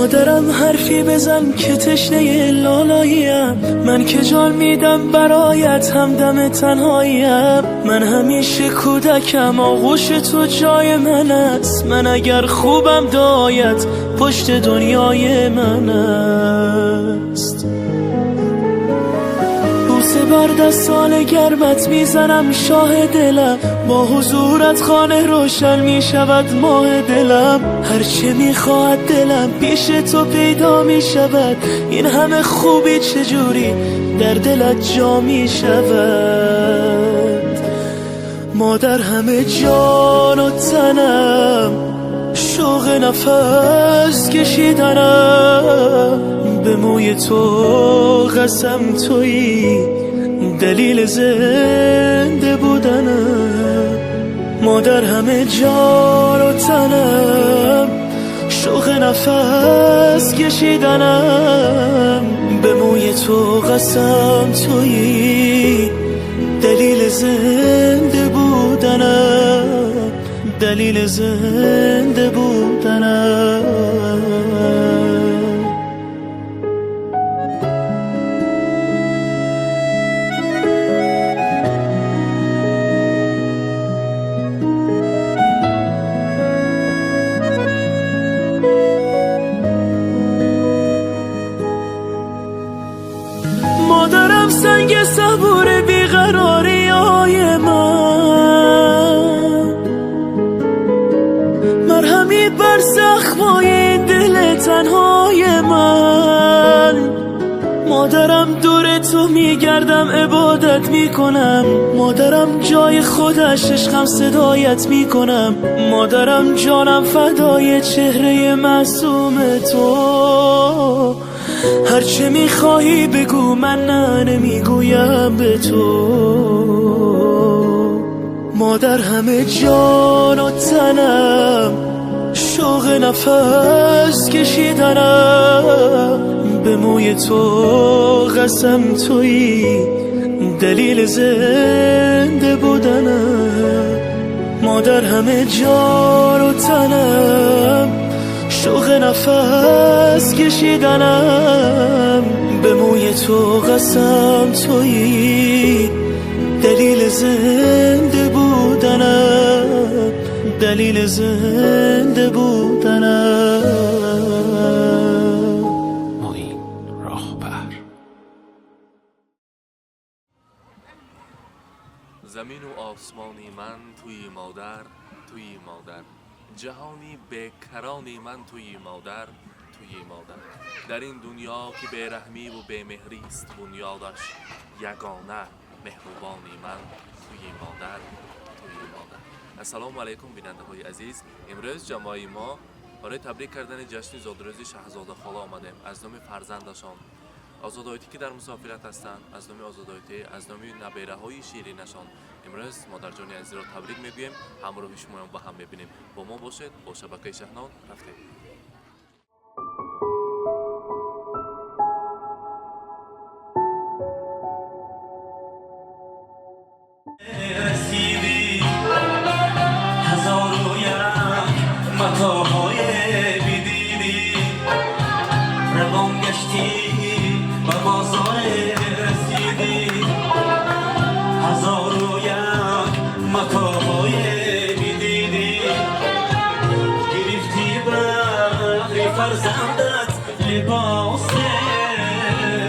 مادرم حرفی بزن که تشنه لالاییم، من که جان میدم برایت همدم تنهاییم. من همیشه کودکم، آغوش تو جای من است. من اگر خوبم دایت پشت دنیای من است. بوسه بر دستان گرمت میزنم شاه دلم، با حضورت خانه روشن میشود ماه دلم. هرچه میخواهد دلم پیش تو پیدا میشود، این همه خوبی چجوری در دلت جا میشود. مادر همه جان و تنم، شوق نفس کشیدنم، به موی تو قسم تویی دلیل زنده بودنم. مادر همه جان و تنم، شوق نفس کشیدنم، به موی تو قسم تویی دلیل زنده بودنم، دلیل زنده بودنم. مادرم سنگ صبور بیقراری های من، مرهمی بر زخمای دل تنهای من. مادرم دور تو میگردم عبادت میکنم، مادرم جای خودش عشقم صدایت میکنم. مادرم جانم فدای چهره معصوم تو، هرچه میخواهی بگو من نه نمیگویم به تو. مادر همه جان و تنم، شوق نفس کشیدنم، به موی تو قسم تویی دلیل زنده بودنم. مادر همه جان و تنم، شوق نفس کشیدنم، به موی تو قسم تویی دلیل زنده بودنم، دلیل زنده بودنم. معین راهبر. زمین و آسمانی من توی مادر، توی مادر، جهانی به کرانی من توی مادر، توی مادر. در این دنیا که به رحمی و به مهری است بنیادش، یگانه مهربانی من توی مادر، توی مادر. السلام علیکم بیننده های عزیز. امروز جماعی ما برای تبریک کردن جشن زادروز شهزاده خاله آمدیم. از نام فرزندشان آزادایتی که در مسافرت هستند، از نام آزادایتی، از نام نبیره های شیرینشان، امروز مادر جان عزیز را تبریک میگوییم. همراه شما با هم میبینیم. با ما باشید با شبکه شهنان رفتیم. رسیدی 1001 متاهای بیدیدی، روان گشتی به بازار رسیدی، 1001 متاهای بیدیدی، گرفتی بهر فرزندت لباس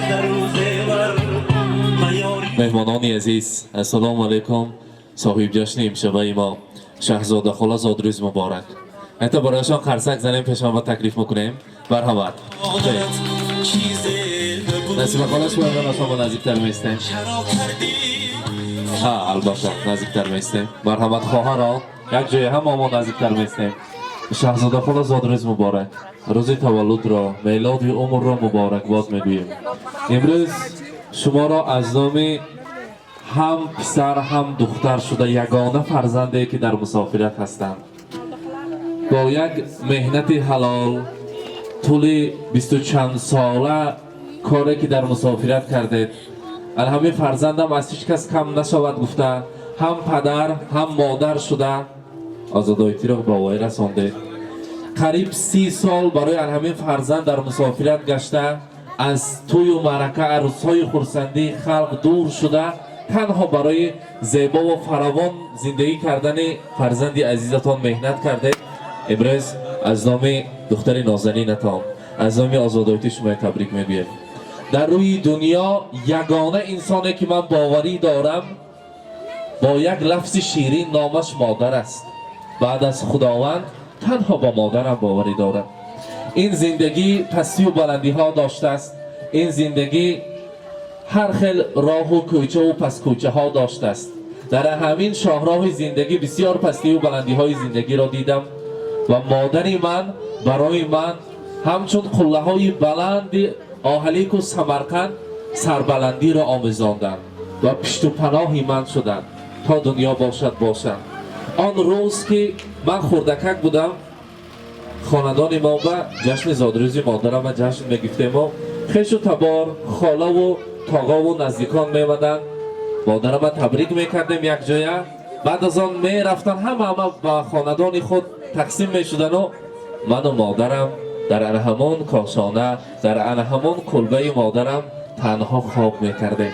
در روز بر میاری. مهمانان عزیز، السلام علیکم. صاحب جشن امشبه ما شهزاده خاله زادروز مبارک. حتی برایشان قرصک زنیم پیشان و تکلیف میکنیم. مرحبا. نصیب خاله شما را شما نزدیکتر میستیم. ها البته نزدیکتر میستیم. مرحبا خواهران، یک جای هم ما نزدیکتر میستیم. شهزاده خاله زادروز مبارک. روز تولد را، میلاد عمر را مبارک باد میگوییم. امروز شما را از نام هم پسر هم دختر شده یگانه فرزنده که در مسافرت هستند، با یک مهنت حلال طول 20 و چند ساله کاری که در مسافرت کردید، الهمی فرزندم از هیچ کس کم نشود گفته، هم پدر هم مادر شده آزادایتی را به وای رسانده. Қариб 30 сол барои ҳамин фарзанд дар мусофират гашта, аз тӯю маърака, арӯсҳои хурсандии халқ дур шуда, танҳо барои зебо ва фаровон зиндагӣ кардани фарзанди азизатон меҳнат кардед. Имрӯз аз номи духтари нозанинатон, аз номи озодоити шумо табрик мегӯем. Дар рӯи дунё ягона инсоне ки ман боварӣ дорам бо як лафзи ширин, номаш модар аст. Баъд аз Худованд танҳо ба модарам боварӣ дорам. Ин зиндагӣ пастию баландиҳо доштааст, ин зиндагӣ ҳар хел роҳу кӯчаву паскӯчаҳо доштааст. Дар ҳамин шоҳроҳи зиндагӣ бисёр пастию баландиҳои зиндагиро дидам ва модари ман барои ман ҳамчун қуллаҳои баланди Оҳалику Самарқанд сарбаландиро омезонданд ва пишту паноҳи ман шуданд то дунё бошад бошанд. Он рӯз ки ман хурдакак будам, хонадони мо ба ҷашни зодрӯзи модарама ҷашн мегирифтему хешу табор, холаву тоғову наздикон меомаданд, модарама табрик мекардем якҷоя. Баъд аз он мерафтанд, ҳама ҳама ба хонадони худ тақсим мешудану ману модарам дар ана ҳамон кошона, дар ана ҳамон кулбаи модарам танҳо хоб мекардем.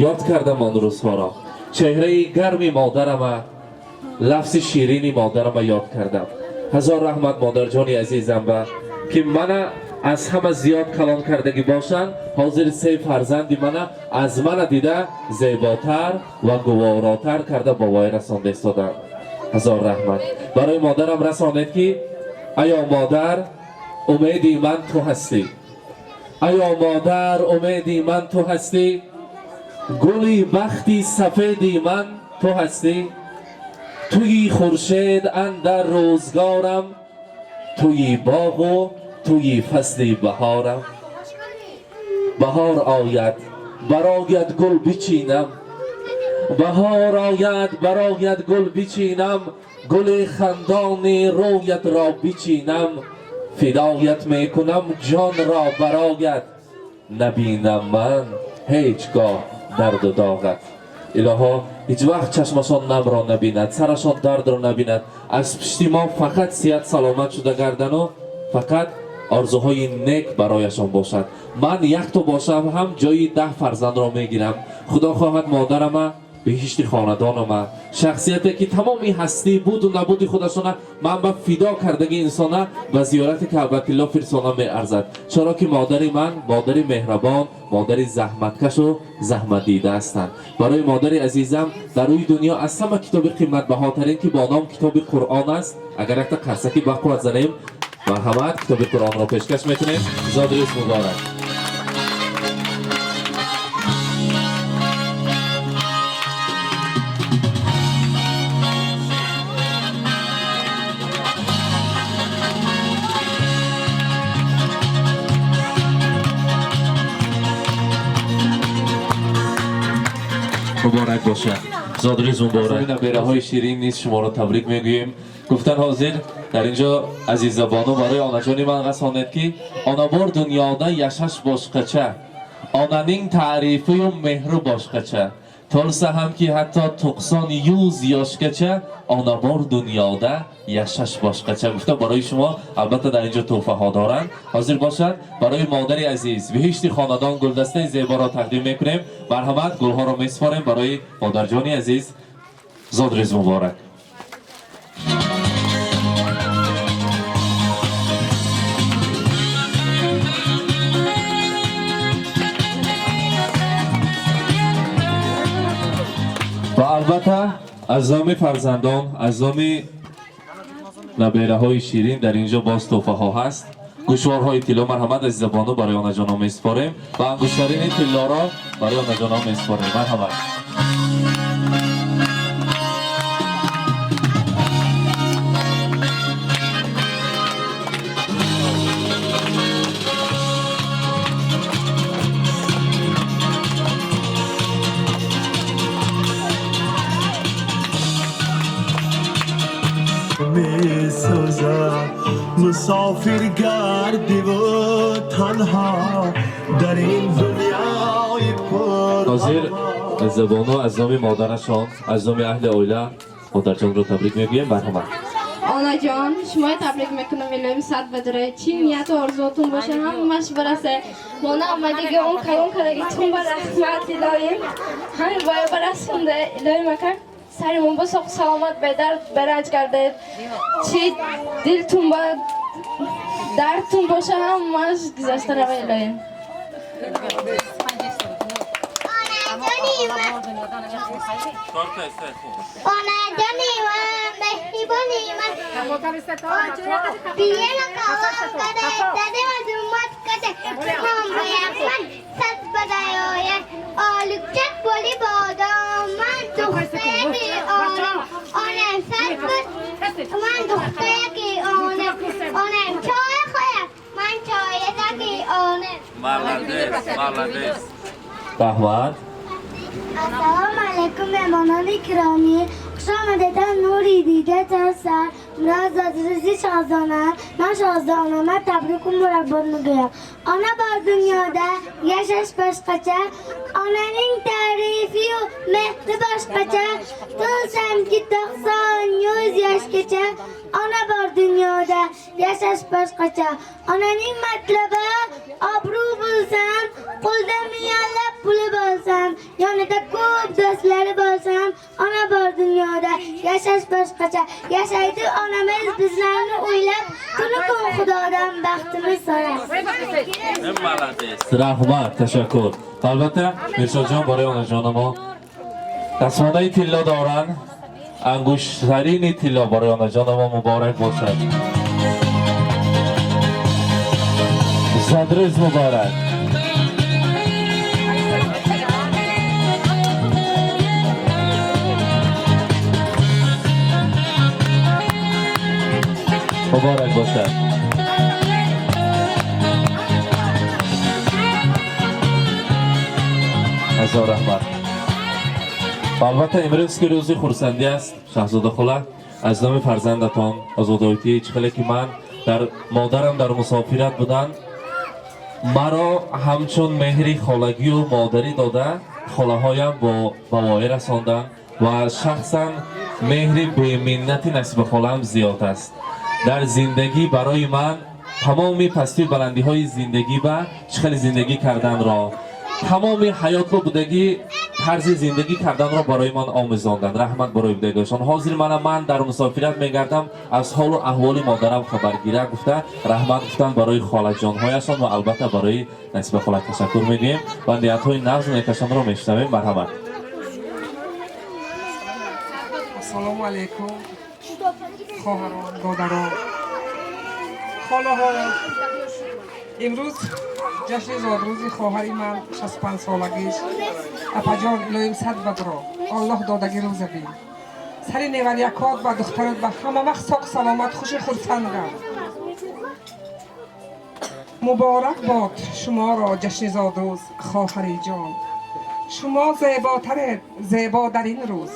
Ёд кардам он рӯзҳоро, чеҳраи гарми модарама, лафзи ширини модарама ёд кардам. Ҳазор раҳмат модарҷони азизам ба ки мана аз ҳама зиёд калон кардагӣ бошанд. Ҳозир се фарзанди мана аз мана дида зеботар ва гуворотар карда ба воя расонда истоданд. Ҳазор раҳмат барои модарам. Расонед ки аё модар, умеди ман ту ҳастӣ, аё модар, умеди ман ту ҳастӣ, гули бахти сафеди ман ту ҳастӣ, туи хуршед андар рӯзгорам, туи боғу туи фасли баҳорам. Баҳор ояд, барояд гул бичинам, баҳор ояд, барояд гул бичинам, гули хандони рӯятро бичинам, фидоят мекунам ҷонро бароят, набинам ман ҳеҷ гоҳ дарду доғат. Илоҳо, ҳеҷ вақт чашмашон намро набинад, сарашон дардро набинад. Аз пишти мо фақат сиҳат саломат шуда гардану фақат орзуҳои нек барояшон бошад. Ман якто бошам ҳам ҷои 10 фарзандро мегирам. Худо хоҳад, модарама беҳишти хонадонама, шахсияте ки тамоми ҳастӣ, буду набуди худашона ман ба фидо кардаги инсона ба зиёрати Каъбатилло фирсона меарзад, чаро ки модари ман модари меҳрабон, модари заҳматкашу заҳматдида ҳастанд. Барои модари азизам дар рӯи дунё аз ҳама китоби қиматбаҳотарин, ки бо ном китоби Қуръон аст, агар якта қарсаки бақувват занем, марҳамат, китоби Қуръонро пешкаш мекунем. Зодрӯз муборак! Муборак бошад, зодрӯз муборак! Набераҳои ширин низ шуморо табрик мегӯем. Гуфтан ҳозир дар инҷо азизабону барои онаҷони ман расонед ки она bor dunyoda yashash boshqacha, onaning ta'rifiyu mehri boshqacha, to'lsa hamki hatto 90-100 yoshgacha, ona bor dunyoda yashash boshqacha гуфта, барои шумо албатта дар инҷо тӯҳфаҳо доранд. Ҳозир бошад, барои модари азиз беҳишти хонадон гулдастаи зеборо тақдим мекунем. Марҳамат, гулҳоро месупорем барои модарҷони азиз. Зодрӯз муборак! Ва албатта аз номи фарзандон, аз номи набераҳои ширин дар инҷо боз тӯҳфаҳо ҳаст. Гӯшворҳои тилло, марҳамат, азизабону, барои онаҷонон месупорем ва ангуштарини тиллоро барои онаҷонон месупорем. Марҳамат. Месозад мусофир гардиву танҳо дар ин дунёи пур. Ҳозир азизабону аз номи модарашон, аз номи аҳли оила модарҷонро табрик мегӯем. Марҳамат. Онаҷон, шумоя табрик мекунам, илоҳим сад бадурай. Чӣ нияту орзуотун боша, ҳамаш бараса. Мона омадиги он калон кардагитун ба раҳмат, илоҳим. Ҳамин боя барасонда, илоҳим ака саримон ба соқ саломат бедард беранҷ гардед. Чӣ дилтун ба дардтун боша, ҳамаш гузашта рава, илоҳим. Onajonim, mehribonim, piyena kavam kade, dade mazlumat kade, man boyapman, sad badayoya, olukchak bo'li bodom, man duxtayaki onam, onam sad bud, man duxtayaki onam, onam choy qo'yar, man choyadaki onam. Молодец, молодец. Раҳмат. Ассалому алайкум, меҳмонони гиромӣ. Хуш омадедон, нури дида сар. Имрӯз рӯзи шоҳзона. Ман шоҳзонама табрику муборакбод мегӯям. Она бор дунёда яшаш boshqacha, onaning ta'rifiyu mehri boshqacha. To'lsamki 90-100 yoshgacha, ona bor dunyoda yashash boshqacha. Onaning matlabi obro' bo'lsam, qo'lda millionlab puli bo'lsam, yonida ko'p do'stlari bo'lsam, ona bor dunyoda yashash boshqacha. Yashaydi onamiz bizlarni o'ylab, tunu kun Xudodan baxtimiz so'rab. Молодец. Раҳмат, ташаккур. Албатта, Миршодҷон барои онаҷони мо дастмонаи тилло доранд. Ангуштарини тилло барои онаҷони мо муборак бошад. Зодрӯз муборак. Муборак бошад. Ҳазор раҳмат. Ва албатта, имрӯз ки рӯзи хурсандӣ аст, Шаҳзода хола, аз номи фарзандатон Озодоитӣ, чӣ хеле ки ман дар модарам дар мусофират буданд, маро ҳамчун меҳри холагию модарӣ дода, холаҳоям бо ба воя расонданд ва шахсан меҳри беминнати Насиба холаам зиёд аст. Дар зиндагӣ барои ман тамоми пастию баландиҳои зиндагӣ ба чӣ хеле зиндагӣ карданро, тамоми ҳаётро будагӣ тарзи зиндагӣ карданро барои ман омӯзонданд. Раҳмат барои будагиашон. Ҳозир мана ман дар мусофират мегардам, аз ҳолу аҳволи модарам хабаргира гуфта, раҳмат гуфтанд барои холаҷонҳояшон ва албатта барои Насиба хола ташаккур мегӯем ва ниятҳои нағзу некашонро мешунавем. Марҳамат. Ассалому алайкум, хоҳарон, додарон, холаҳо. Имрӯз ҷашни зодрӯзи хоҳари ман, 65 солагиш. Апаҷон, илоҳим сад бадро Аллоҳ додагӣ рӯза бин. Сари неварякот ба духтарот ба ҳама вақт соқ саломат, хушу хурсанд гард. Муборак бод шуморо ҷашни зодрӯз, хоҳари ҷон. Шумо зеботаред зебо дар ин рӯз.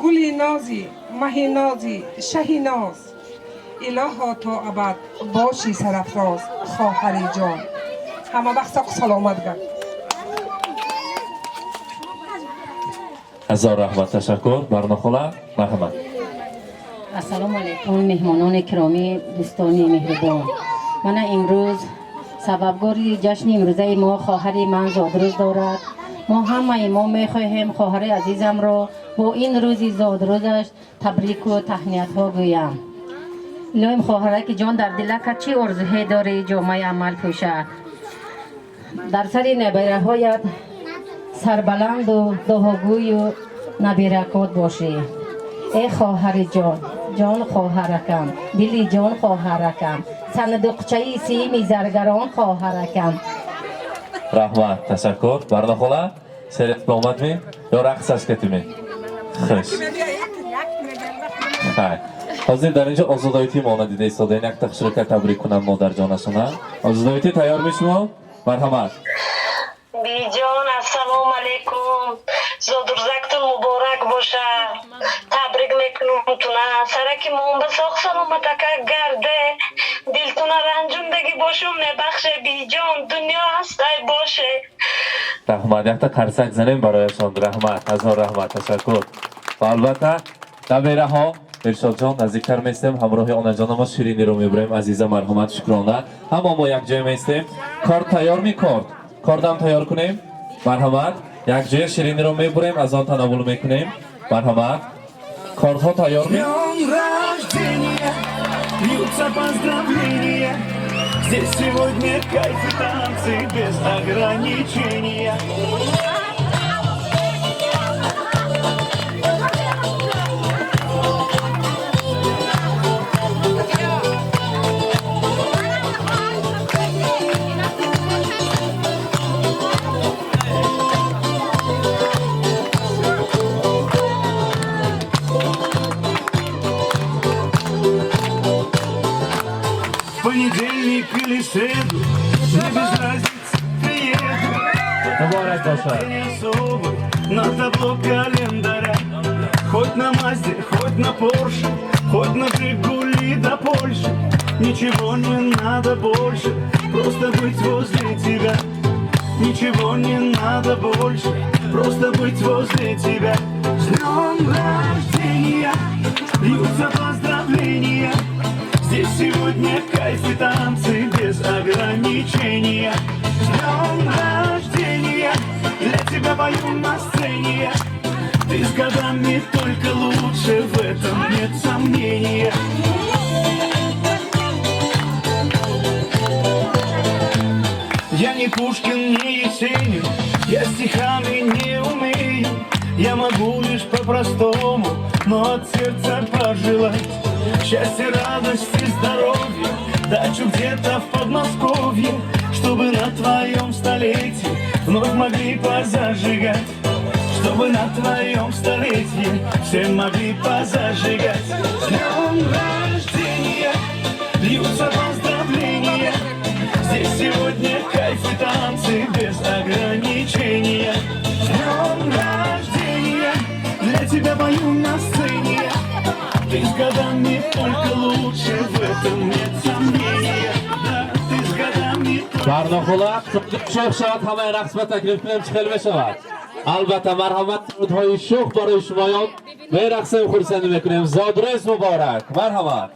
Гули нози, маҳи нози, шаҳи ноз. Илоҳо, то абад бошӣ сарафроз, хоҳари ҷон. Ҳама вақт соқ саломат гард. Ҳазор раҳмат, ташаккур. Барно хола, марҳамат. Ассалому алайкум, меҳмонони киромӣ, дӯстони меҳрубон. Мана имрӯз сабабгори ҷашни имрӯзаи мо хоҳари ман зодрӯз дорад. Мо ҳамаи мо мехоҳем хоҳари азизамро бо ин рӯзи зодрӯзаш табрику таҳниятҳо гӯям. Илоҳим, хоҳараки ҷон, дар дилака чӣ орзуҳе дорӣ, ҷомаи амал пӯшад. Дар сари набираҳоят сарбаланду дуогӯю набиракот бошӣ. Э хоҳари ҷон, ҷон хоҳаракам, дили ҷон хоҳаракам, сандуқчаи сими заргарон хоҳаракам. Раҳмат, ташаккур. Барно хола, серет ба омадми ё рақсаш катими? Хуш. Хай. Ҳозир дар инҷо Озодоитӣ мона дида истодаем. Як тахширка табрик кунам модарҷонашона. Озодоитӣ, тайёр мешумо? Марҳамат. Биҷон, ассалому алайкум, зодрӯзактон муборак боша. Табрик мекунам туна. Сараки мон ба соқ саломатака гарде. Дилтуна ранҷундагӣ бошум, мебахше, биҷон, дунё ҳастай боше. Раҳмат, якта қарсак занем барояшон. Раҳмат, ҳазор раҳмат, ташаккур. Ва албатта, набераҳо. Миршодҷон, наздиктар меистем, ҳамроҳи онаҷона мо шириниро мебурем. Азиза, марҳамат, шукрона. Ҳама мо якҷоя меистем. Корт тайёр ми, корт? Кортам тайёр кунем. Марҳамат, якҷоя шириниро мебурем, аз он тановул мекунем. Марҳамат, кортҳо тайёр ми? Днем рождения, льются поздравления. Здесь сегодня кайф и танцы без ограничения. Понедельник или среду, мне без разницы, приеду. Муборак бошад. День особый на табло календаря. Хоть на Мазде, хоть на Порше, хоть на Жигули до Польши. Ничего не надо больше, просто быть возле тебя. Ничего не надо больше, просто быть возле тебя. С днем рождения, льются поздравления. Здесь сегодня кайф и танцы без ограничения. С днем рождения, для тебя пою на сцене. Ты с годами только лучше, в этом нет сомнения. Я не Пушкин, не Есенин, я стихами не умею. Я могу лишь по-простому, но от сердца пожелать счастья, радости, здоровья, дачу где-то в Подмосковье, чтобы на твоем столетии вновь могли позажигать. Чтобы на твоем столетии все могли позажигать. С днем рождения, льются поздравления. Здесь сегодня кайф и танцы без ограничения. С днем рождения, для тебя пою на сцене. Ты с годами только лучше, в этом нет сомнения. Да, ты с годами только Барнохола шӯх шавад, ҳамаи рақс ба таклиф кунем, чӣ хел мешавад? Албатта, марҳамат, сурудҳои шӯх барои шумоён мерақсем, хурсандӣ мекунем. Зодрӯз муборак, марҳамат.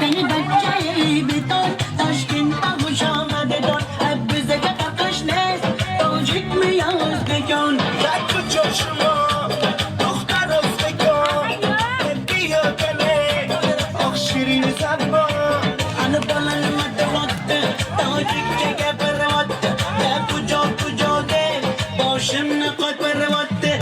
Beni бачаи бетон Ташкент ба хуш омадедон. Bizga farqish нест, тоҷик мия ӯзбекон. Куҷо шумо, духтар ӯзбекон? Биё кане, ох, ширини забон. Ани bola nima deyapti, tojikcha gapiryapti? Da kujo kujo deb boshimni qotiryapti.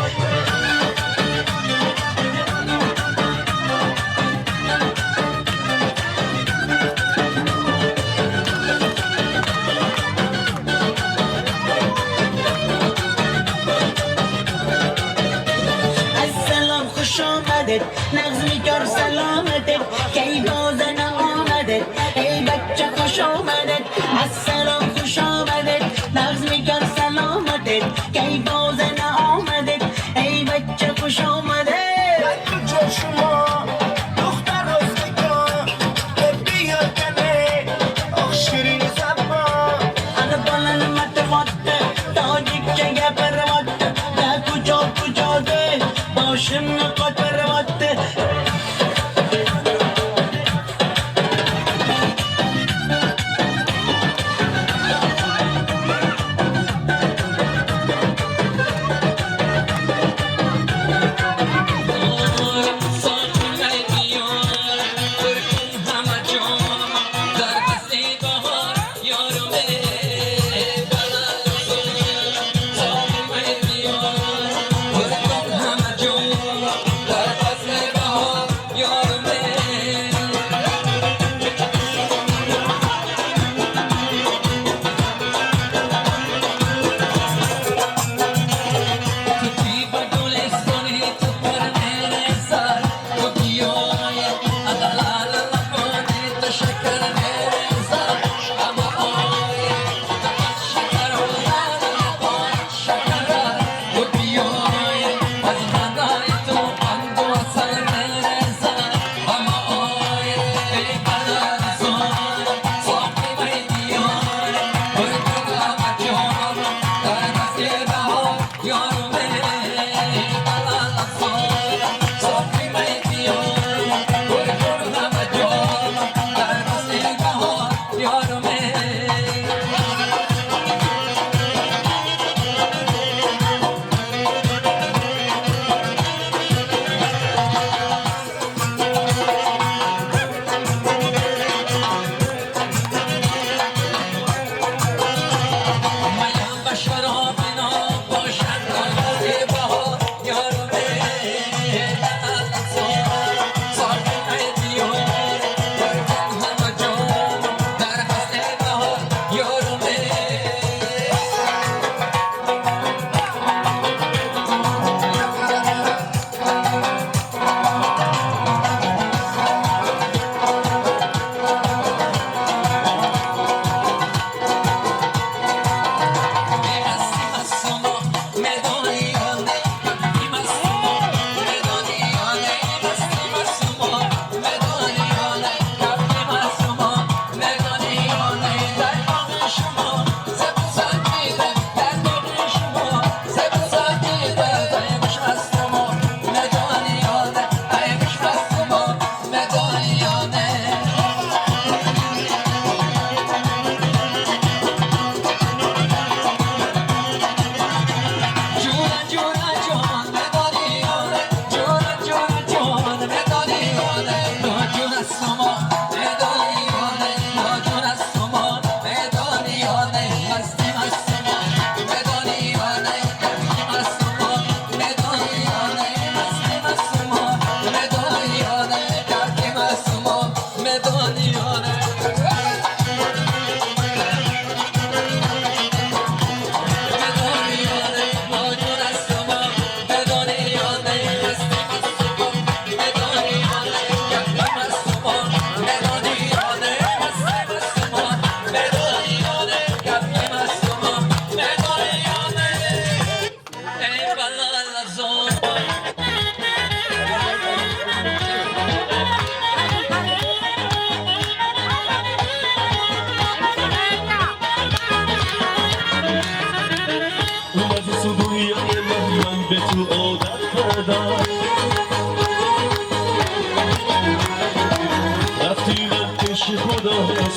Assalom, xush omaded, nag'mikor salomated, kay bozana omaded, ey bachcha, xush omaded. Assalom, xush omaded, nag'mikor salomated, kay bozana omaded, ey bachcha, xush omaded. Куҷо шумо, духтар ӯзбекон? Биё кане, ох, ширини забон. Ana bola nima deyapti, tojikcha gapiryapti? Da kujo kujo deb boshimni qotiryapti.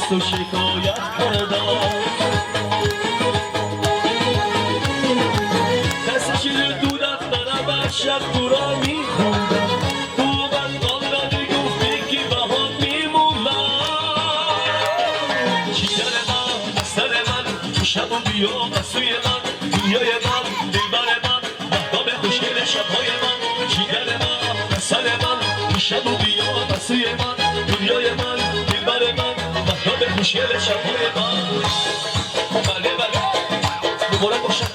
تو شکایت کردم دستش دودم منم شب تو را میخوندم تو من قال گفتی که بها میمونم جگر من سر من شب و بیا از سوی من دنیای من دلبر من مهتاب خوشگل شبهای من جگر من سر من شب و بیا از سوی من دنیای من دلبر من مهتاب خوشگل شبهای من. بله بله مبارک باشه.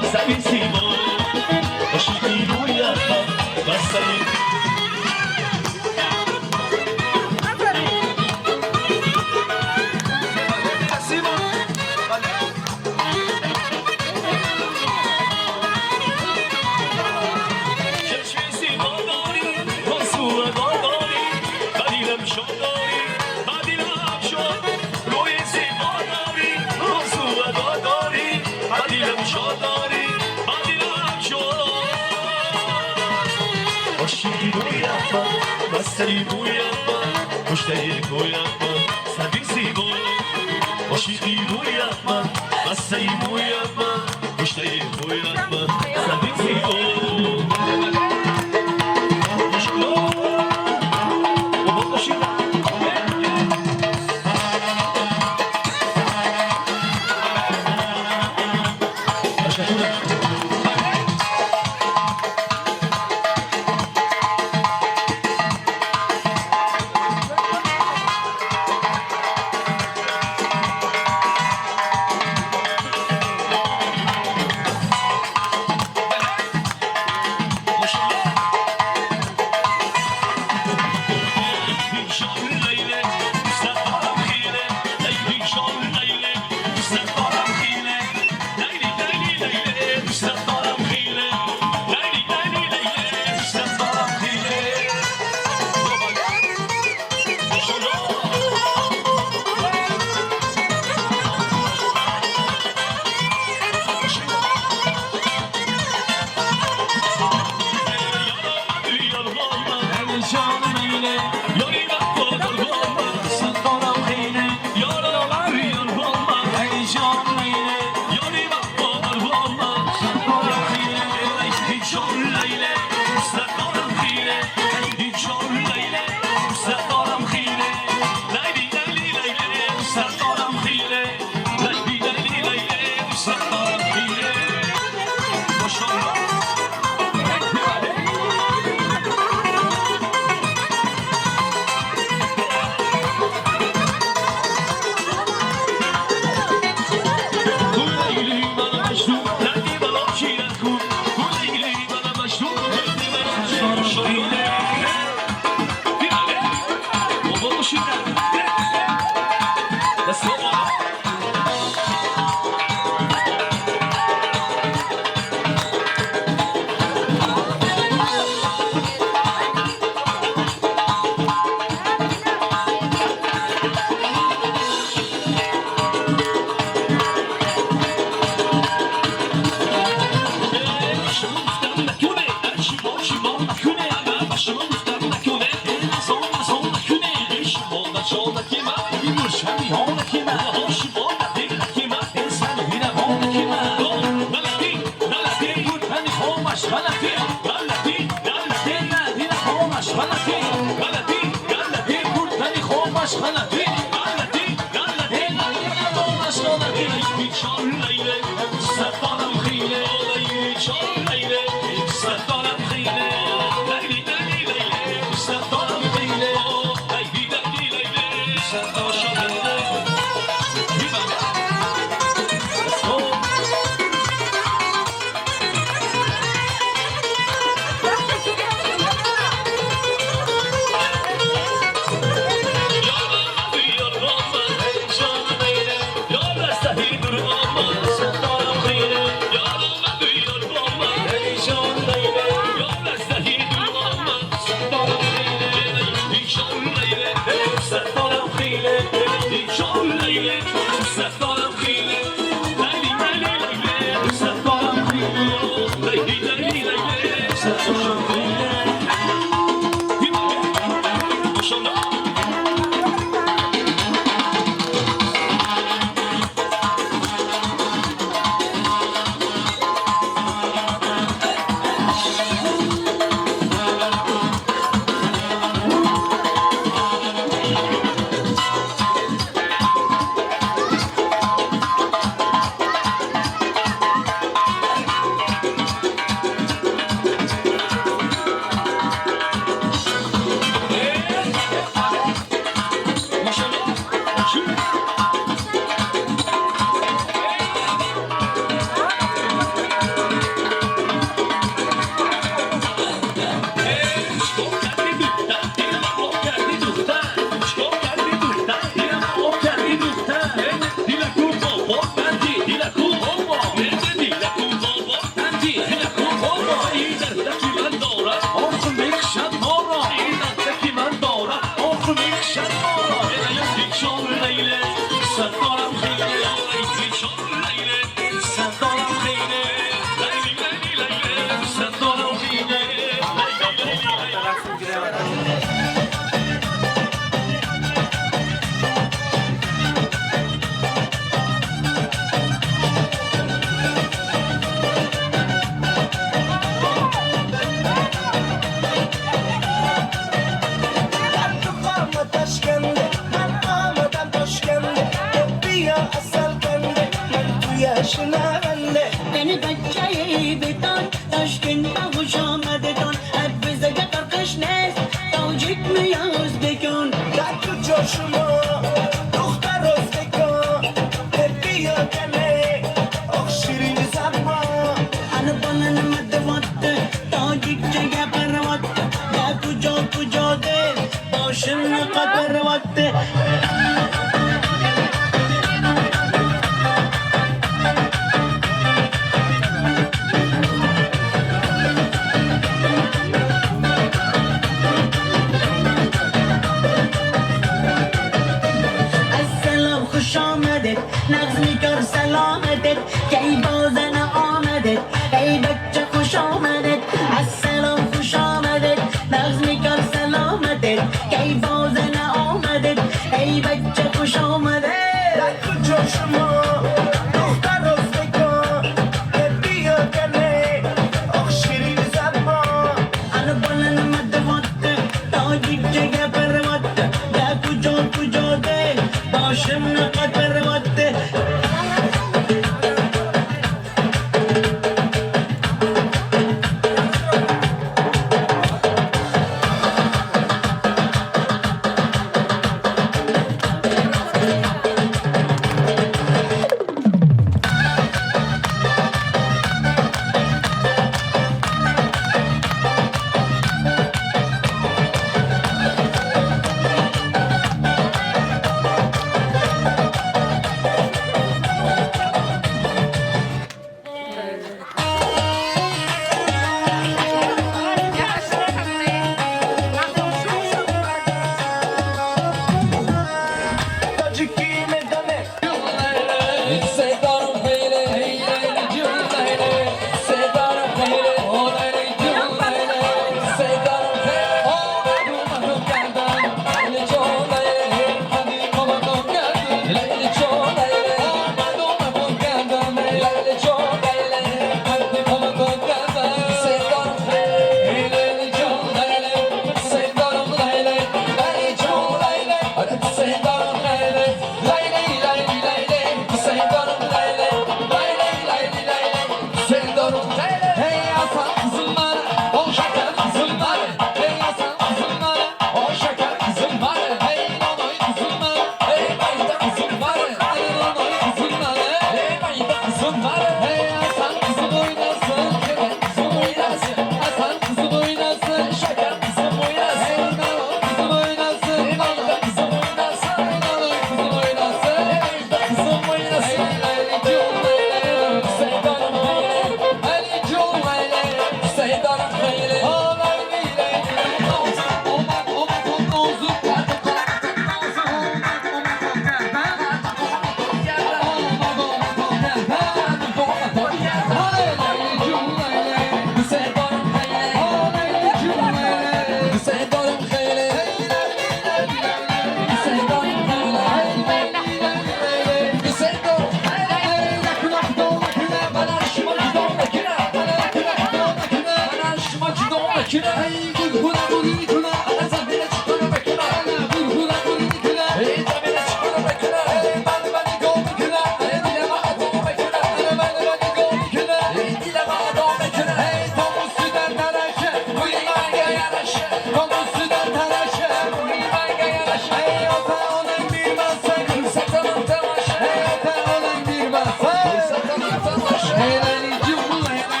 мекунад, эй гулхона бурӣ мекунад, ана замина чӣ кора мекунад, ана гулхона бурӣ мекунад, эй замина чӣ кора мекунад, эй ман ба нигоҳ мекунад, эй дилама адо мекунад, ана ман ба нигоҳ мекунад, эй дилама адо мекунад, эй томуси дар тараша, бӯи манга яраша, томуси дар тараша, бӯи манга яраша, эй ota onang bermasa, ko'rsataman tomosha, ey ota onang bermasa, ko'rsataman tomosha, ey layli jum layli,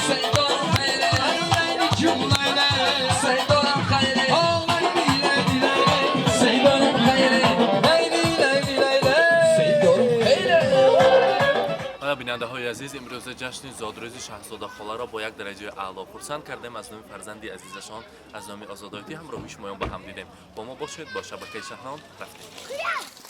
sevdorim xayli, layli jum layli, sevdorim xayli, layli layli layli, sevdorim xayli, layli layli layli, sevdorim xayli. Ана, бинандаҳои азиз, имрӯза ҷашни зодрӯзи Шаҳзода холаро бо як дараҷаи аъло хурсанд кардем. Аз номи фарзанди азизашон, аз номи Озодоитӣ ҳамроҳи шумоён ба ҳам дидем. Бо мо бошед, бо шабакаи Шаҳнон рафтем.